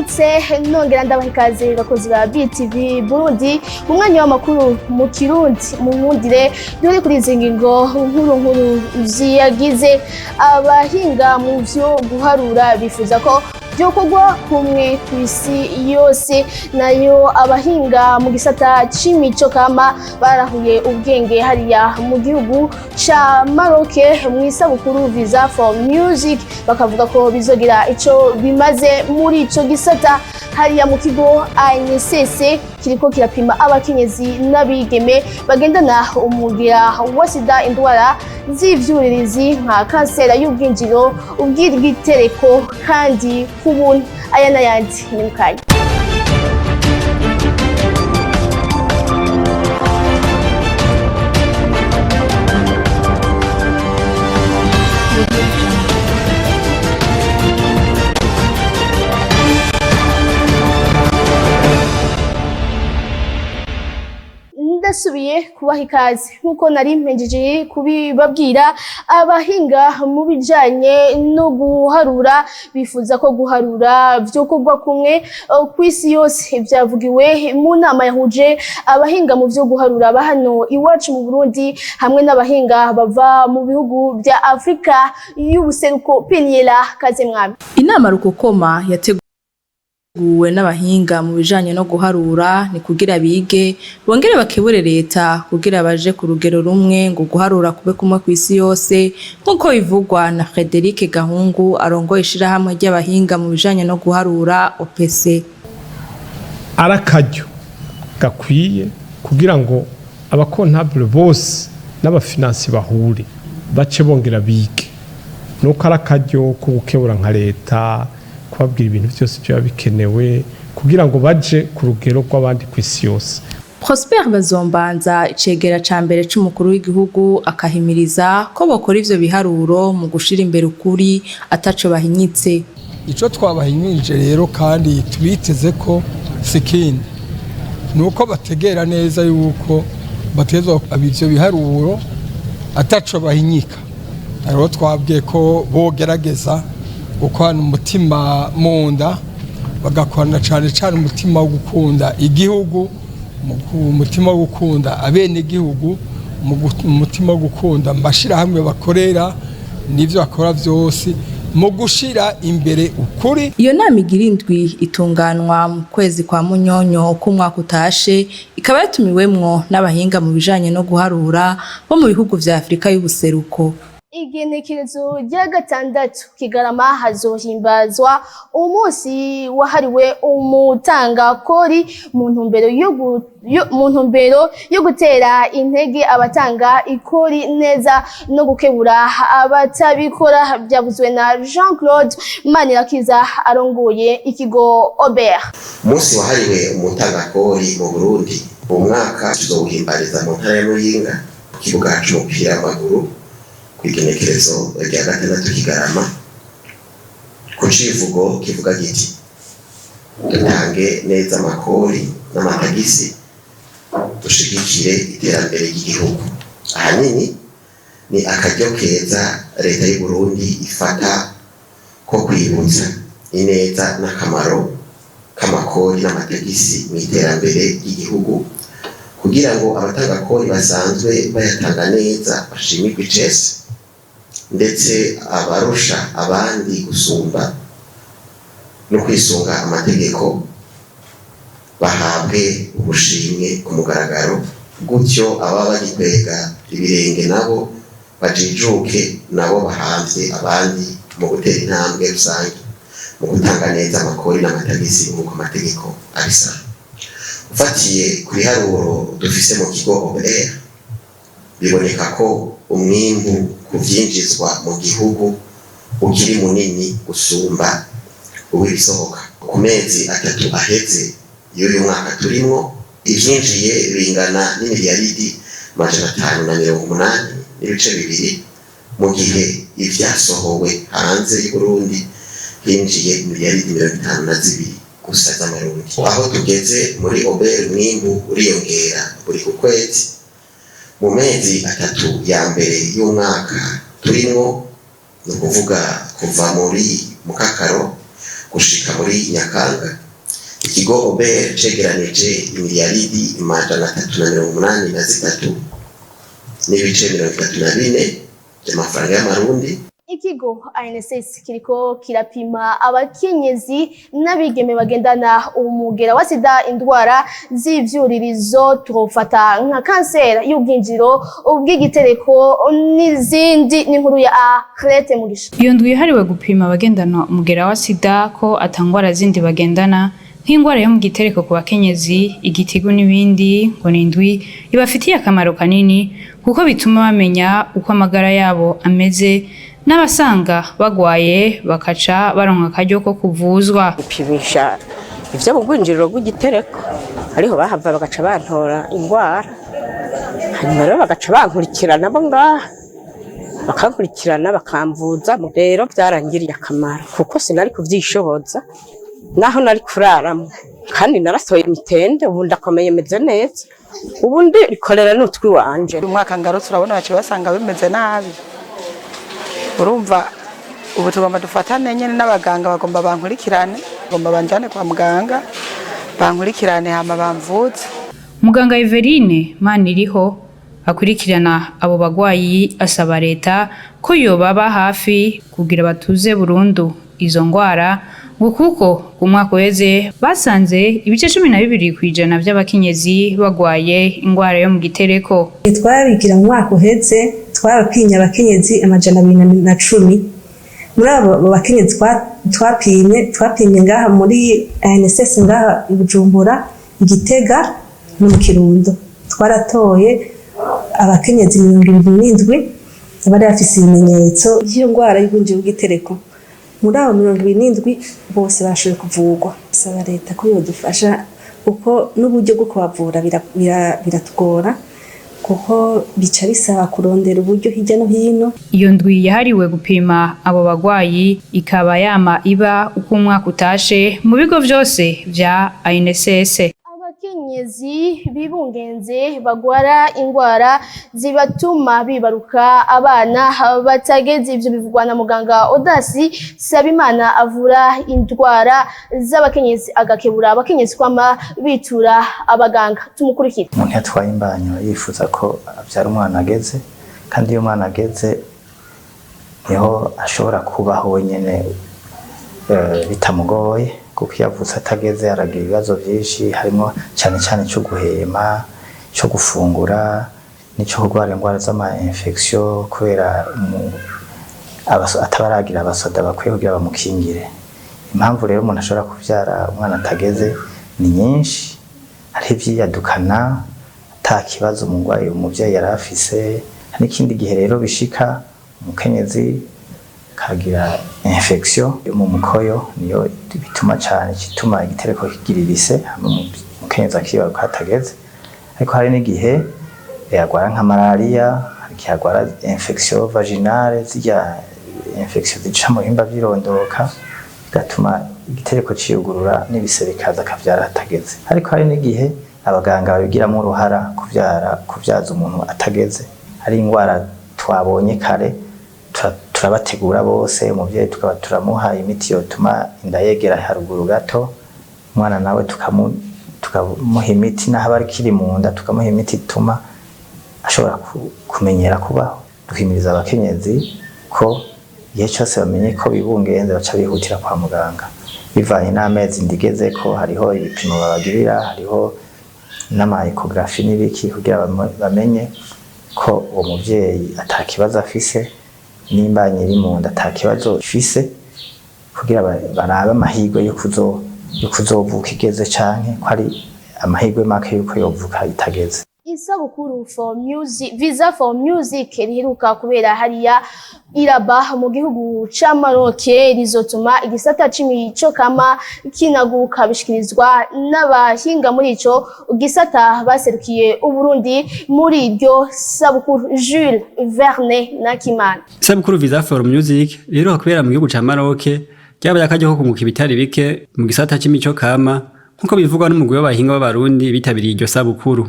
Ndabaramutse nongera ndabaha ikaze bakozi ba BTV Burundi mu mwanya w'amakuru mu Kirundi. Mu nkundire dore kuri izi ngingo nkuru nkuru ziyagize. Abahinga mu vyo guharura bifuza ko vyokorwa kumwe kw'isi yose. Nayo abahinga mu gisata c'imico kama barahuye ubwenge hariya mu gihugu ca Maroc mw'isabukuru Visa for Music, bakavuga ko bizogira ico bimaze muri ico gisata. Hariya mu kigo ANSS kiriko kirapima abakenyezi n'abigeme bagendana umugera wa sida, indwara z'ivyuririzi nka kansera y'ubwinjiro ubw'igitereko kandi kubuntu. Aya n'ayandi ni mukanya. Ndasubiye kubaha ikaze. Nk'uko nari mpejeje kubibabwira, abahinga mu bijanye no guharura bifuza ko guharura vyokorwa kumwe kw'isi yose. Vyavugiwe mu nama yahuje abahinga mu vyo guharura ba hano iwacu mu Burundi hamwe n'abahinga bava mu bihugu vya Afrika y'ubuseruko. Peniela Kazemwami. Inama rukokoma yateguwe n'abahinga mu bijanye no guharura ni kugira bige bongere bakebure leta kugira baje ku rugero rumwe ngo guharura kube kumwe kw'isi yose, nk'uko bivugwa na Frederic Gahungu arongoye ishirahamwe ry'abahinga mu bijanye no guharura OPC. Ari akaryo gakwiye kugira ngo aba comptables bose n'aba financiers bahure, bace bongera bige. Nuko ari akaryo ko gukebura nka leta, kubabwira ibintu byose biba bikenewe kugira ngo baje ku rugero rw'abandi ku isi yose. Prosper Bazombanza, icegera ca mbere c'umukuru w'igihugu, akahimiriza ko bokora ivyo biharuro mu gushira imbere ukuri ataco bahinyitse. Icyo twabahimirije rero kandi tubiteze ko si ikindi, ni uko bategera neza yuko batezwa ivyo biharuro ataco bahinyika. Rero twabwiye ko bogerageza gukorana umutima mu nda, bagakorana cyane cyane umutima wo gukunda igihugu, umutima wo gukunda abenegihugu, umutima wo gukunda amashyirahamwe bakorera n'ibyo bakora byose, mu gushira imbere ukuri. Iyo nama igira indwi itunganwa mu kwezi kwa Munyonyo uko umwaka utashe, ikaba yatumiwemwo n'abahinga mu bijanye no guharura bo mu bihugu vya Afrika y'ubuseruko. Igenekerezo rya 6 Kigarama hazohimbazwa umunsi wahariwe umutangakori mu ntumbero yo gutera intege abatanga ikori neza no gukebura abatabikora. Byavuzwe na Jean Claude Manirakiza arongoye ikigo OBR. Umunsi wahariwe umutangakori mu Burundi uwo mwaka tuzowuhimbariza mu ntara ya Muyinga ku kibuga c'umupira w'amaguru kw'igenekerezo rya 6 Kigarama, ku civugo kivuga giti: "Dutange neza amakori n'amatagisi, dushigikire iterambere ry'igihugu." Ahanini ni akaryo keza leta y'u Burundi ifata ko kwibutsa ineza n'akamaro k'amakori n'amatagisi mu iterambere ry'igihugu, kugira ngo abatanga kori basanzwe bayatanga neza bashimirwe icese, ndetse abarusha abandi gusumba no kwisunga amategeko bahabwe ubushimwe ku mugaragaro, gutyo ababa bagikwega ibirenge nabo bajijuke, nabo bahamvye abandi mu gutera intambwe rusange mu gutanga neza amakori n'amatagisi nk'uko amategeko abisaba. Ufatiye ku biharuro dufise mu kigo OBR, biboneka ko umwimbu ku vyinjizwa mu gihugu ukiri munini gusumba uw'ibisohoka. Ku mezi 3 aheze y'uyu mwaka turimwo, ivyinjiye bingana n'imiliyaridi 580.2, mu gihe ivyasohowe hanze y'Uburundi hinjiye miliyaridi 52 gusa z'amarundi. Aho tugeze muri OBR, umwimbu uriyongera buri ku kwezi. Mu mezi 3 ya mbere y'umwaka turimwo, ni ukuvuga kuva muri Mukakaro Gushika muri Nyakanga, ikigo OBR cegeranije imiliyaridi 383.34 by'amafaranga y'amarundi. Ikigo ANSS kiriko kirapima abakenyezi n'abigeme bagendana umugera wa sida indwara z'ivyuririzo, twofata nka kanseri y'ubwinjiro bw'igitereko n'izindi. N'inkuru ya Arlette Mugisha. Iyo ndwi yahariwe gupima abagendana umugera wa sida ko ata ngwara zindi bagendana, nk'ingwara yo mu gitereko ku bakenyezi, igitigu n'ibindi, ngo ni indwi ibafitiye akamaro kanini kuko bituma bamenya uko amagara yabo ameze, n'abasanga bagwaye bakaca baronka akaryo ko kuvuzwa. Gupimisha ivyo mu rwinjiriro rw'igitereko, ariho bahava bagaca bantora ingwara, hanyuma rero bagaca bankurikirana bo ngaha, bakankurikirana, bakamvuza. Rero byarangiriye akamaro kuko sinari kuvyishoboza naho nari kuraramo, kandi narasohoye imitende. Ubu ndakomeye, meze neza, ubu ndikorera n'utwi wanje. Umwaka ngarutse, urabona baciye basanga bimeze nabi. Urumva ubu tugomba dufatane nyene n'abaganga, bagomba bankurikirane, bagomba banjane kwa muganga, bankurikirane hama bamvuze. Muganga Everine Maniriho akurikirana abo bagwayi asaba leta ko yobaba hafi kugira batuze burundu izo ngwara, ngo kuko umwaka uheze basanze ibice 12% vy'abakenyezi bagwaye ingwara yo mu gitereko. Twabigira mu mwaka uheze, twarapimye abakenyezi 210. Muri abo bakenyezi twapimye ngaha muri ANSS, ngaha i Bujumbura, i Gitega no mu Kirundo, twaratoye abakenyezi 77 bari bafise ibimenyetso by'iyo ndwara y'ubwinjiro bw'igitereko. Muri abo 77 bose bashoboye kuvurwa. Saba leta ko yodufasha kuko n'uburyo bwo kubavura biratugora, kuko bica bisaba kurondera uburyo hirya no hino. Iyo ndwi yahariwe gupima abo bagwayi ikaba yama iba uko umwaka utashe mu bigo vyose vya ANSS. Abakenyezi bibungenze bagwara ingwara zibatuma bibaruka abana batageze, ivyo bivugwa na muganga Odasi Sabimana avura indwara z'abakenyezi, agakebura abakenyezi kwama bitura abaganga. Tumukurikire. Umuntu yatwaye imbanyo yifuza ko abyara umwana ageze, kandi iyo umwana ageze niho ashobora kubaho wenyine bitamugoye, kuko iyo avutse atageze aragira ibibazo byinshi, harimo cyane cyane cyo guhema, cyo gufungura n'icyo kurwara indwara z'ama infection, kubera ataba aragira abasoda bakwiye kugira bamukingire. Impamvu rero umuntu ashobora kubyara umwana atageze ni nyinshi. Hariho ivyiyadukana ata kibazo umurwayi, umuvyeyi yari afise. Hari n'ikindi gihe rero bishika umukenyezi kagira infection yo mu mukoyo, niyo bituma cane kituma igitereko kigira ibise, hama umukenyezi akibaruka hatageze. Ariko hari n'igihe agwara nka malaria, hari igihe agwara infection vaginale, zirya infection zica mu bihimba vy'irondoka, bigatuma igitereko ciyugurura n'ibise bikaza, akavyara hatageze. Ariko hari n'igihe abaganga babigiramo uruhara kuvyara, kuvyaza umuntu atageze, hari ingwara twabonye kare, turabategura bose. Umuvyeyi tukaba turamuha imiti yotuma inda yegera haruguru gato, umwana nawe tukamuha imiti naho aba akiri mu nda, tukamuha imiti ituma ashobora kumenyera kubaho. Duhimiriza abakenyezi ko igihe cyose bamenye ko bibungenze baca bihutira kwa muganga, bivanye n'amezi ndigeze ko hariho ibipimo babagirira, hariho n'ama échographie n'ibiki, kugira bamenye ko uwo muvyeyi ata kibazo afise, n'imbanyi iri mu nda ata kibazo ifise, kugira barabe amahirwe yo kuzovuka igeze canke ko ari amahirwe make yuko yovuka itageze. Isabukuru for music, Visa for Music riheruka kubera hariya iraba mu gihugu ca Maroc rizotuma igisata c'imico kama kinaguka, bishikirizwa n'abahinga muri ico gisata baserukiye Uburundi muri iryo sabukuru. Jules Verne Nakimana. Isabukuru Visa for Music riheruka kubera mu gihugu ca Maroc ryabaye akaryo ko kunguka ibitari bike mu gisata c'imico kama, nk'uko bivugwa n'umugwi w'abahinga b'Abarundi bitabiriye iryo sabukuru.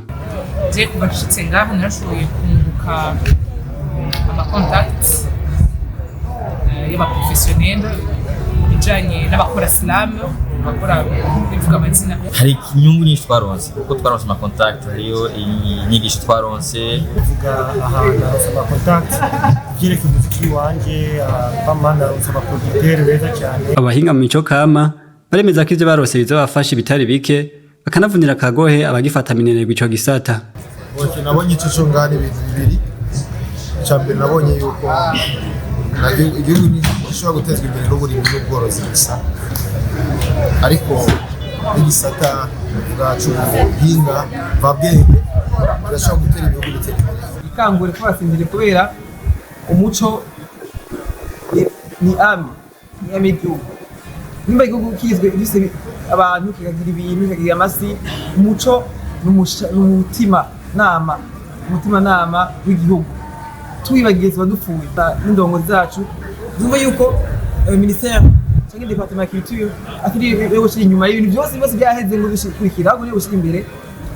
Je kuva nshitse ngaho narashoboye kunguka ama contacts y'aba professionnels mu bijanye. bijanye n'abakora slam, abakora bivuga amazina. Hari inyungu nyinshi twaronse, kuko twaronse ama contact, hariyo inyigisho twaronse. Kuvuga aha, naronse ama contact kubyerekeye umuziki wanje, bama naronse aba producteur beza cyane. Abahinga mu mico kama baremeza ko ivyo barose bizobafasha ibitari bike, bakanavunira akagohe abagifata minenerwa ico gisata. Okay, nabonye ico cyo ngaha ni ibintu bibiri. Icya mbere, nabonye yuko igihugu gishobora gutezwa imbere n'uburimyi n'ubworozi gusa, ariko n'igisata bwacu, ubuhinga mvabwenge, birashobora gutera ibihugu bitera imbere. Ikangure ko basinziriye, kubera umuco ni ami y'igihugu. Nimba igihugu kigizwe gifise abantu, kikagira ibintu, kikagira amasi, umuco ni umutima nama w'igihugu. Twibagiye tuba dupfuye. N'indongo zacu zumva yuko ministère cyangwa département ya culture atari yo gushyira inyuma y'ibintu byose byose byaheze ngo bishikurikira, ahubwo niyo gushyira imbere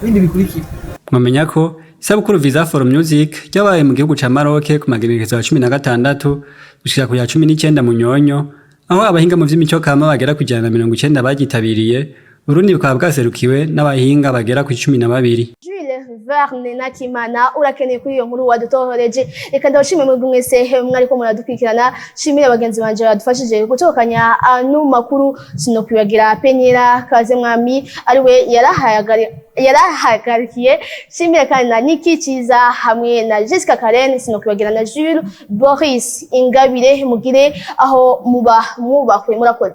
ibindi bikurikira. Mwamenya ko isabukuru Visa for Music ryabaye mu gihugu ca Maroc ku magenekerezo ya 16 gushika ku ya 19 Munyonyo, aho abahinga mu vy'imico kama bagera ku 190 baryitabiriye. Burundi bukaba bwaserukiwe n'abahinga bagera ku 12. Jules Verne Nakimana, urakeneye kuri iyo nkuru wadutohoreje. Reka ndabashimire mwebwe mwese mwariko muradukurikirana, shimire bagenzi banje badufashije gutokanya ano makuru, sinokwibagira Penyera Kaze Mwami ariwe yarahagarikiye, shimire kandi na Niki Ciza hamwe na Jessica Karen, sinokwibagira na Jules Boris Ingabire. Mugire aho muba mwubahwe, murakoze.